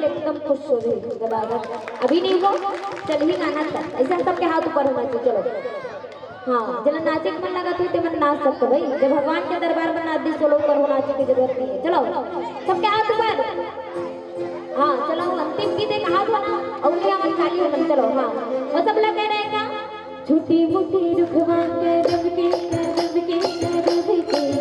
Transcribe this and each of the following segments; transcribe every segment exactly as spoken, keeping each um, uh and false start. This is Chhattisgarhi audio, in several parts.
एकदम खुश हो जाही जब आगा। अभी नहीं हो, चल ही गाना था। ऐसा सबके हाथ ऊपर होना चाहिए। चलो, हाँ, जेला नाचे के मन लगत हो, ते मन नाच सकते भाई। जब भगवान के दरबार में नाच दी, सोलो ऊपर हो, नाचे की जरूरत नहीं है। चलो, सबके हाथ ऊपर। हाँ, चलो, अंतिम गीत एक हाथ वाला, और ये हमारी खाली हो, चलो, हाँ। और सब लगे रहेगा। छोटी मोटी रुखवा कदम के, कदम के, कदम के।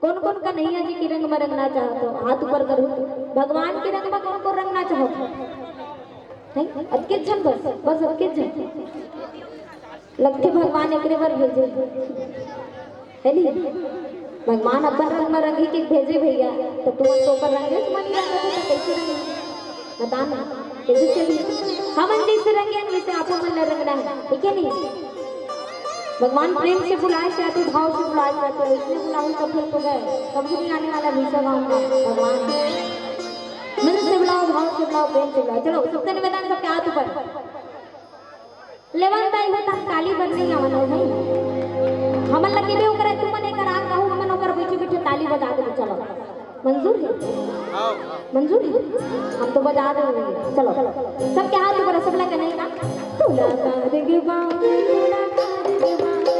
कोन कोन कन्हैया जी के रंग में रंगना चाहत हो, हाथ ऊपर करो। भगवान के रंग में कोन कोन रंगना चाहत हो? नहीं, अतके झन बस, बस अतके झन। लगथे भगवान एकरे बर भेजे, है नी? भगवान अपन रंग में रंगी के भेजे भैया, तो तुमन तो ओकर रंगे से मन रंग तो कैसे रंग? बता ना, कैसे चली? हमन जैसे रंगे हन, वैसे आपो मन ला रंगना है, ठीक है नी? भगवान प्रेम से बुलाए से आते, भाव से बुलाए से आते, इसलिए बुलाहूं तो फिर तो गए, कभी नहीं आने वाला भीषण गाँव का भगवान। मन से बुलाओ, भाव से बुलाओ, प्रेम से बुलाओ। चलो, सबसे निवेदन, सबके हाथ ऊपर। लेवन दाई हो, तन ताली बज नहीं आवन हो भाई। हमन लगे भी ओकरे, तुमन एक राग गाहू, हमन ओकर बैठे बैठे ताली बजा दे, चलो। मंजूर है? मंजूर है? हम तो बजा दे, चलो। सबके हाथ ऊपर, सब लगे नहीं ना? तुला का देंगे बाल, तुला का देंगे बाल।